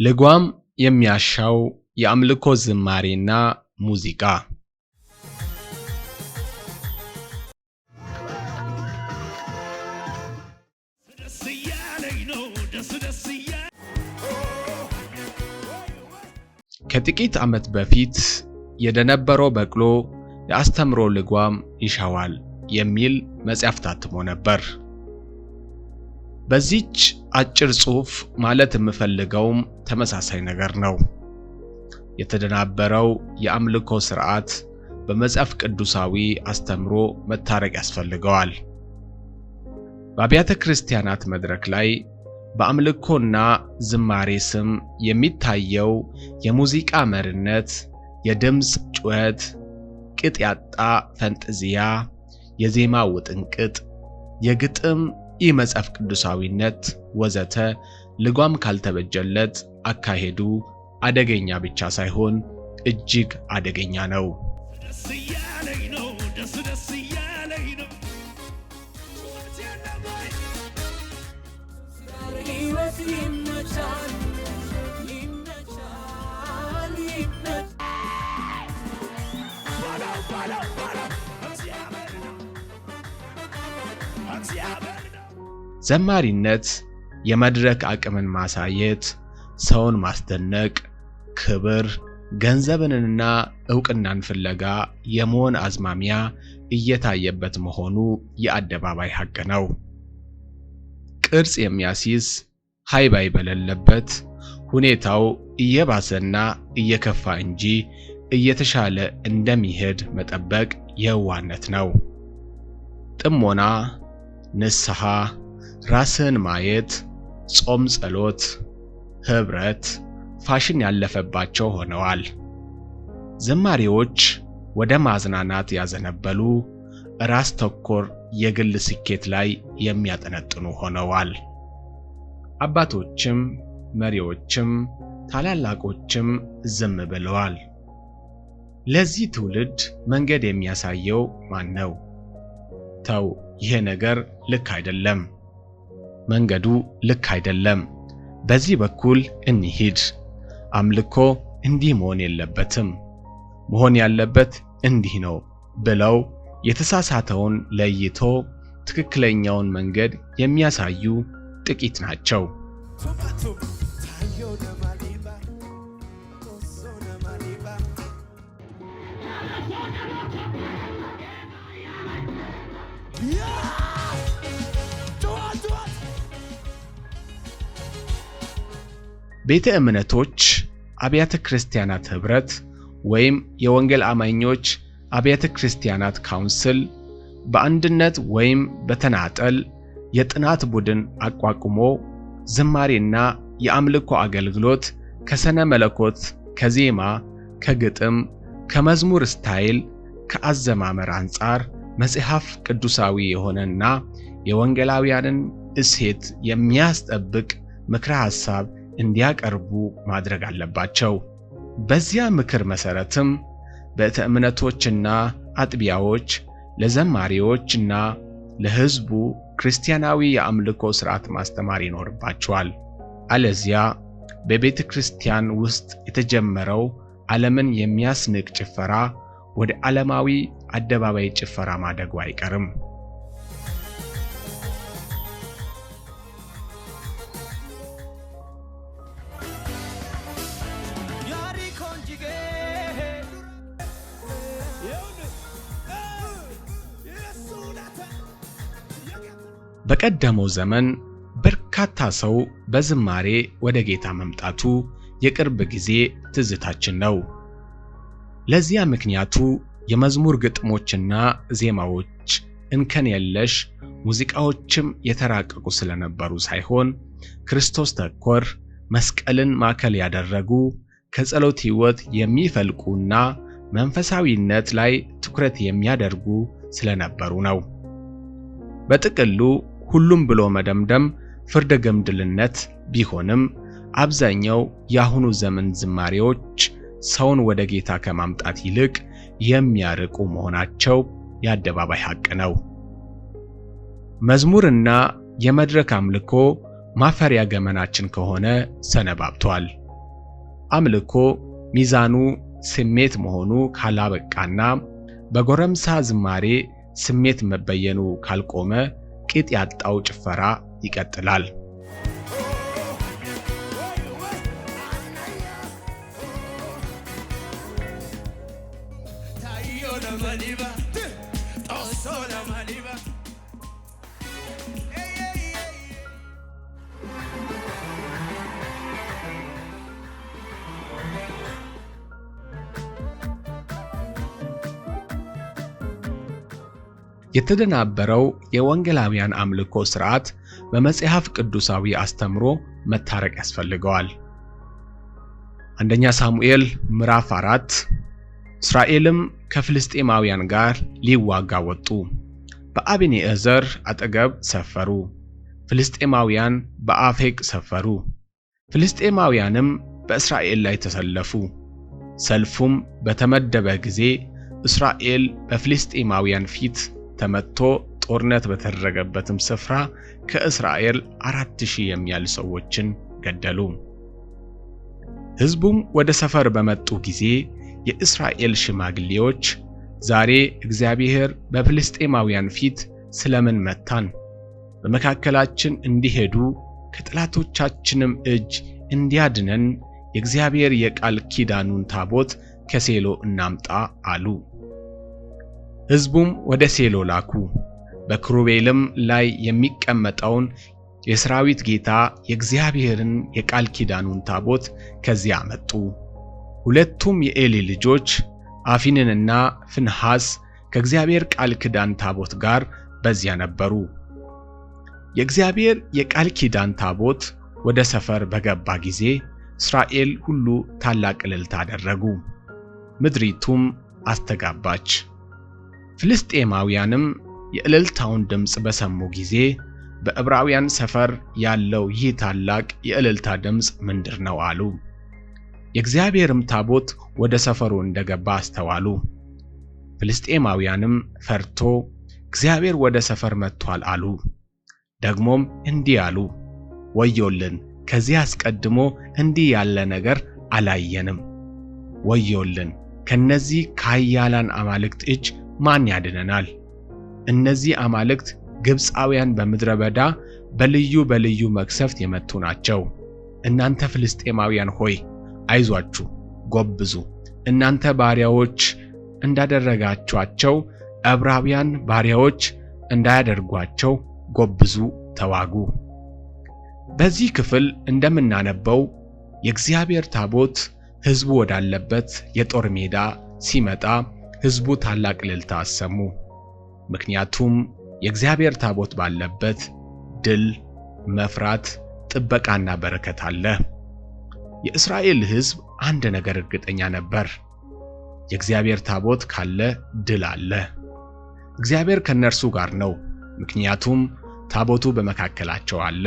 ልጓም የሚያሻው የአምልኮ ዝማሬና ሙዚቃ። ከጥቂት ዓመት በፊት የደነበረው በቅሎ የአስተምሮ ልጓም ይሻዋል የሚል መጽሐፍ ታትሞ ነበር። በዚህች አጭር ጽሑፍ ማለት የምፈልገውም ተመሳሳይ ነገር ነው። የተደናበረው የአምልኮ ሥርዓት በመጽሐፍ ቅዱሳዊ አስተምሮ መታረቅ ያስፈልገዋል። በአብያተ ክርስቲያናት መድረክ ላይ በአምልኮና ዝማሬ ስም የሚታየው የሙዚቃ መሪነት፣ የድምፅ ጩኸት፣ ቅጥ ያጣ ፈንጠዝያ፣ የዜማ ውጥንቅጥ፣ የግጥም ኢመጽሐፍ ቅዱሳዊነት ወዘተ ልጓም ካልተበጀለት አካሄዱ አደገኛ ብቻ ሳይሆን እጅግ አደገኛ ነው። ዘማሪነት የመድረክ አቅምን ማሳየት፣ ሰውን ማስደነቅ፣ ክብር፣ ገንዘብንና ዕውቅናን ፍለጋ የመሆን አዝማሚያ እየታየበት መሆኑ የአደባባይ ሐቅ ነው። ቅርጽ የሚያስይዝ ሃይ ባይ በሌለበት ሁኔታው እየባሰና እየከፋ እንጂ እየተሻለ እንደሚሄድ መጠበቅ የዋህነት ነው። ጥሞና፣ ንስሐ፣ ራስን ማየት፣ ጾም፣ ጸሎት፣ ህብረት ፋሽን ያለፈባቸው ሆነዋል። ዝማሬዎች ወደ ማዝናናት ያዘነበሉ፣ ራስ ተኮር የግል ስኬት ላይ የሚያጠነጥኑ ሆነዋል። አባቶችም መሪዎችም ታላላቆችም ዝም ብለዋል። ለዚህ ትውልድ መንገድ የሚያሳየው ማን ነው? ተው፣ ይሄ ነገር ልክ አይደለም፣ መንገዱ ልክ አይደለም፣ በዚህ በኩል እንሂድ፣ አምልኮ እንዲህ መሆን የለበትም፣ መሆን ያለበት እንዲህ ነው ብለው የተሳሳተውን ለይቶ ትክክለኛውን መንገድ የሚያሳዩ ጥቂት ናቸው። ቤተ እምነቶች፣ አብያተ ክርስቲያናት ኅብረት ወይም የወንጌል አማኞች አብያተ ክርስቲያናት ካውንስል በአንድነት ወይም በተናጠል የጥናት ቡድን አቋቁሞ ዝማሬና የአምልኮ አገልግሎት ከስነ መለኮት፣ ከዜማ፣ ከግጥም፣ ከመዝሙር style፣ ከአዘማመር አንጻር መጽሐፍ ቅዱሳዊ የሆነና የወንጌላውያንን እሴት የሚያስጠብቅ ምክረ ሐሳብ እንዲያቀርቡ ማድረግ አለባቸው። በዚያ ምክር መሰረትም ቤተ እምነቶችና አጥቢያዎች ለዘማሪዎችና ለሕዝቡ ክርስቲያናዊ የአምልኮ ሥርዓት ማስተማር ይኖርባቸዋል። አለዚያ በቤተ ክርስቲያን ውስጥ የተጀመረው ዓለምን የሚያስንቅ ጭፈራ ወደ ዓለማዊ አደባባይ ጭፈራ ማደጉ አይቀርም። በቀደመው ዘመን በርካታ ሰው በዝማሬ ወደ ጌታ መምጣቱ የቅርብ ጊዜ ትዝታችን ነው። ለዚያ ምክንያቱ የመዝሙር ግጥሞችና ዜማዎች እንከን የለሽ፣ ሙዚቃዎችም የተራቀቁ ስለነበሩ ሳይሆን ክርስቶስ ተኮር፣ መስቀልን ማዕከል ያደረጉ፣ ከጸሎት ሕይወት የሚፈልቁና መንፈሳዊነት ላይ ትኩረት የሚያደርጉ ስለነበሩ ነው። በጥቅሉ ሁሉም ብሎ መደምደም ፍርደ ገምድልነት ቢሆንም አብዛኛው የአሁኑ ዘመን ዝማሬዎች ሰውን ወደ ጌታ ከማምጣት ይልቅ የሚያርቁ መሆናቸው የአደባባይ ሐቅ ነው። መዝሙርና የመድረክ አምልኮ ማፈሪያ ገመናችን ከሆነ ሰነባብቷል። አምልኮ ሚዛኑ ስሜት መሆኑ ካላበቃና በጎረምሳ ዝማሬ ስሜት መበየኑ ካልቆመ ቅጥ ያጣው ጭፈራ ይቀጥላል። የተደናበረው የወንጌላውያን አምልኮ ሥርዓት በመጽሐፍ ቅዱሳዊ አስተምሮ መታረቅ ያስፈልገዋል። አንደኛ ሳሙኤል ምዕራፍ 4። እስራኤልም ከፍልስጤማውያን ጋር ሊዋጋ ወጡ፣ በአቤንኤዘር አጠገብ ሰፈሩ። ፍልስጤማውያን በአፌቅ ሰፈሩ። ፍልስጤማውያንም በእስራኤል ላይ ተሰለፉ። ሰልፉም በተመደበ ጊዜ እስራኤል በፍልስጤማውያን ፊት ተመትቶ ጦርነት በተደረገበትም ስፍራ ከእስራኤል 4000 የሚያህል ሰዎችን ገደሉ። ሕዝቡም ወደ ሰፈር በመጡ ጊዜ የእስራኤል ሽማግሌዎች፣ ዛሬ እግዚአብሔር በፍልስጤማውያን ፊት ስለምን መታን? በመካከላችን እንዲሄዱ ከጠላቶቻችንም እጅ እንዲያድነን የእግዚአብሔር የቃል ኪዳኑን ታቦት ከሴሎ እናምጣ አሉ። ሕዝቡም ወደ ሴሎ ላኩ። በኪሩቤልም ላይ የሚቀመጠውን የሠራዊት ጌታ የእግዚአብሔርን የቃል ኪዳኑን ታቦት ከዚያ አመጡ። ሁለቱም የኤሊ ልጆች አፊንንና ፍንሐስ ከእግዚአብሔር ቃል ኪዳን ታቦት ጋር በዚያ ነበሩ። የእግዚአብሔር የቃል ኪዳን ታቦት ወደ ሰፈር በገባ ጊዜ እስራኤል ሁሉ ታላቅ እልልታ አደረጉ፣ ምድሪቱም አስተጋባች። ፍልስጤማውያንም የእልልታውን ድምፅ በሰሙ ጊዜ በዕብራውያን ሰፈር ያለው ይህ ታላቅ የእልልታ ድምፅ ምንድር ነው አሉ። የእግዚአብሔርም ታቦት ወደ ሰፈሩ እንደገባ አስተዋሉ። ፍልስጤማውያንም ፈርቶ እግዚአብሔር ወደ ሰፈር መጥቷል አሉ። ደግሞም እንዲህ አሉ፣ ወዮልን፣ ከዚህ አስቀድሞ እንዲህ ያለ ነገር አላየንም። ወዮልን፣ ከነዚህ ከኃያላን አማልክት እጅ ማን ያድነናል? እነዚህ አማልክት ግብፃውያን በምድረ በዳ በልዩ በልዩ መቅሰፍት የመቱ ናቸው። እናንተ ፍልስጤማውያን ሆይ አይዟችሁ፣ ጎብዙ። እናንተ ባሪያዎች እንዳደረጋችኋቸው ዕብራውያን ባሪያዎች እንዳያደርጓቸው ጎብዙ፣ ተዋጉ። በዚህ ክፍል እንደምናነበው የእግዚአብሔር ታቦት ሕዝቡ ወዳለበት የጦር ሜዳ ሲመጣ ሕዝቡ ታላቅ እልልታ አሰሙ። ምክንያቱም የእግዚአብሔር ታቦት ባለበት ድል፣ መፍራት፣ ጥበቃና በረከት አለ። የእስራኤል ሕዝብ አንድ ነገር እርግጠኛ ነበር። የእግዚአብሔር ታቦት ካለ ድል አለ። እግዚአብሔር ከእነርሱ ጋር ነው፣ ምክንያቱም ታቦቱ በመካከላቸው አለ።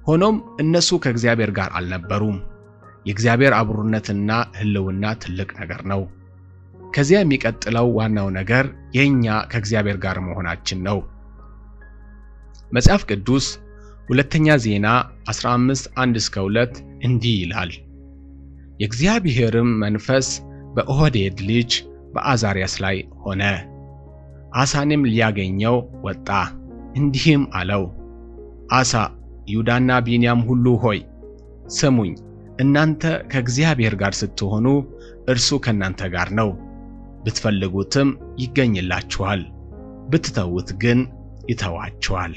ሆኖም እነሱ ከእግዚአብሔር ጋር አልነበሩም። የእግዚአብሔር አብሮነትና ሕልውና ትልቅ ነገር ነው። ከዚያ የሚቀጥለው ዋናው ነገር የኛ ከእግዚአብሔር ጋር መሆናችን ነው። መጽሐፍ ቅዱስ ሁለተኛ ዜና 15 1-2 እንዲህ ይላል። የእግዚአብሔርም መንፈስ በኦሆዴድ ልጅ በአዛርያስ ላይ ሆነ። አሳንም ሊያገኘው ወጣ፣ እንዲህም አለው፣ አሳ፣ ይሁዳና ቢንያም ሁሉ ሆይ ስሙኝ። እናንተ ከእግዚአብሔር ጋር ስትሆኑ እርሱ ከእናንተ ጋር ነው። ብትፈልጉትም ይገኝላችኋል፣ ብትተዉት ግን ይተዋችኋል።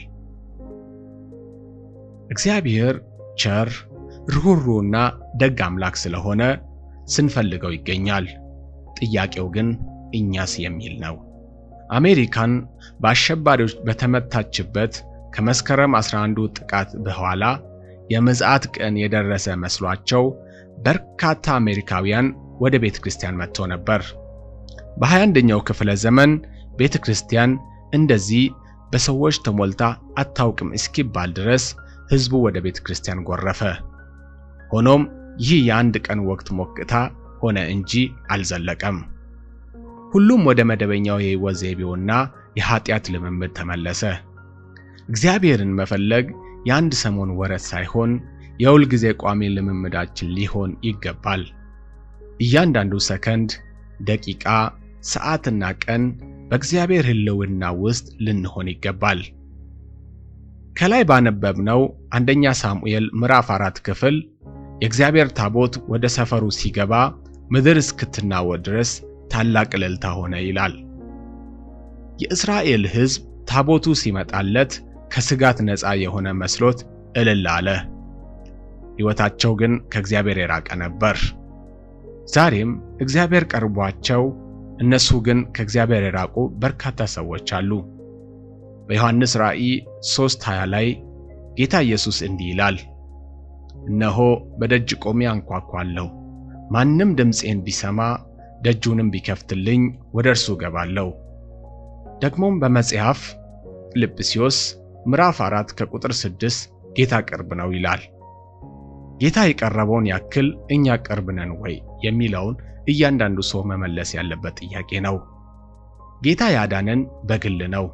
እግዚአብሔር ቸር፣ ርኅሩህና ደግ አምላክ ስለሆነ ስንፈልገው ይገኛል። ጥያቄው ግን እኛስ የሚል ነው። አሜሪካን በአሸባሪዎች በተመታችበት ከመስከረም 11ዱ ጥቃት በኋላ የምጽአት ቀን የደረሰ መስሏቸው በርካታ አሜሪካውያን ወደ ቤተ ክርስቲያን መጥተው ነበር። በ21ኛው ክፍለ ዘመን ቤተ ክርስቲያን እንደዚህ በሰዎች ተሞልታ አታውቅም እስኪባል ድረስ ሕዝቡ ወደ ቤተ ክርስቲያን ጎረፈ። ሆኖም ይህ የአንድ ቀን ወቅት ሞቅታ ሆነ እንጂ አልዘለቀም። ሁሉም ወደ መደበኛው የሕይወት ዘይቤውና የኃጢአት ልምምድ ተመለሰ። እግዚአብሔርን መፈለግ የአንድ ሰሞን ወረት ሳይሆን የሁል ጊዜ ቋሚ ልምምዳችን ሊሆን ይገባል። እያንዳንዱ ሰከንድ፣ ደቂቃ፣ ሰዓትና ቀን በእግዚአብሔር ሕልውና ውስጥ ልንሆን ይገባል። ከላይ ባነበብነው አንደኛ ሳሙኤል ምዕራፍ 4 ክፍል የእግዚአብሔር ታቦት ወደ ሰፈሩ ሲገባ ምድር እስክትናወጥ ድረስ ታላቅ እልልታ ሆነ ይላል። የእስራኤል ሕዝብ ታቦቱ ሲመጣለት ከስጋት ነፃ የሆነ መስሎት እልል አለ። ሕይወታቸው ግን ከእግዚአብሔር የራቀ ነበር። ዛሬም እግዚአብሔር ቀርቧቸው እነሱ ግን ከእግዚአብሔር የራቁ በርካታ ሰዎች አሉ። በዮሐንስ ራእይ 3:20 ላይ ጌታ ኢየሱስ እንዲህ ይላል፣ እነሆ በደጅ ቆሜ አንኳኳለሁ፣ ማንም ድምፄን ቢሰማ ደጁንም ቢከፍትልኝ ወደ እርሱ እገባለሁ። ደግሞም በመጽሐፍ ፊልጵስዩስ ምዕራፍ 4 ከቁጥር 6 ጌታ ቅርብ ነው ይላል። ጌታ የቀረበውን ያክል እኛ ቅርብ ነን ወይ የሚለውን እያንዳንዱ ሰው መመለስ ያለበት ጥያቄ ነው። ጌታ ያዳነን በግል ነው፣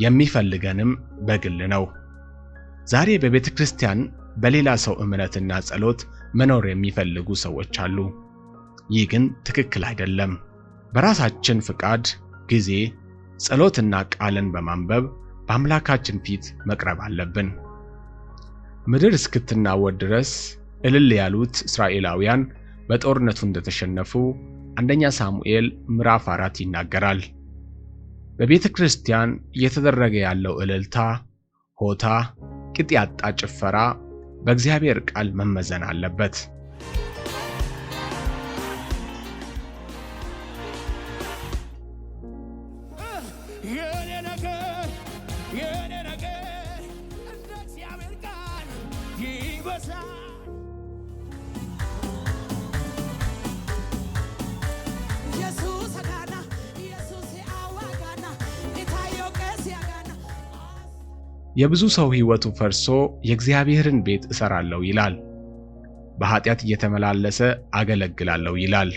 የሚፈልገንም በግል ነው። ዛሬ በቤተ ክርስቲያን በሌላ ሰው እምነትና ጸሎት መኖር የሚፈልጉ ሰዎች አሉ። ይህ ግን ትክክል አይደለም። በራሳችን ፍቃድ፣ ጊዜ፣ ጸሎትና ቃልን በማንበብ በአምላካችን ፊት መቅረብ አለብን። ምድር እስክትናወጥ ድረስ እልል ያሉት እስራኤላውያን በጦርነቱ እንደተሸነፉ አንደኛ ሳሙኤል ምዕራፍ 4 ይናገራል። በቤተ ክርስቲያን እየተደረገ ያለው እልልታ፣ ሆታ፣ ቅጥ ያጣ ጭፈራ በእግዚአብሔር ቃል መመዘን አለበት። የኔ ነገር የኔ ነገር እንደ እግዚአብሔር ቃል ይበዛል። ኢየሱስ አጋና ኢየሱስ አዋጋና ኢታዮ ቄስ ያጋና የብዙ ሰው ሕይወቱ ፈርሶ የእግዚአብሔርን ቤት እሰራለሁ ይላል። በኃጢአት እየተመላለሰ አገለግላለሁ ይላል።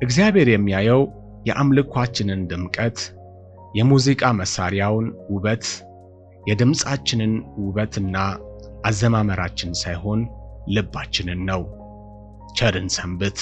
እግዚአብሔር የሚያየው የአምልኳችንን ድምቀት፣ የሙዚቃ መሳሪያውን ውበት፣ የድምፃችንን ውበትና አዘማመራችን ሳይሆን ልባችንን ነው። ቸርን ሰንብት።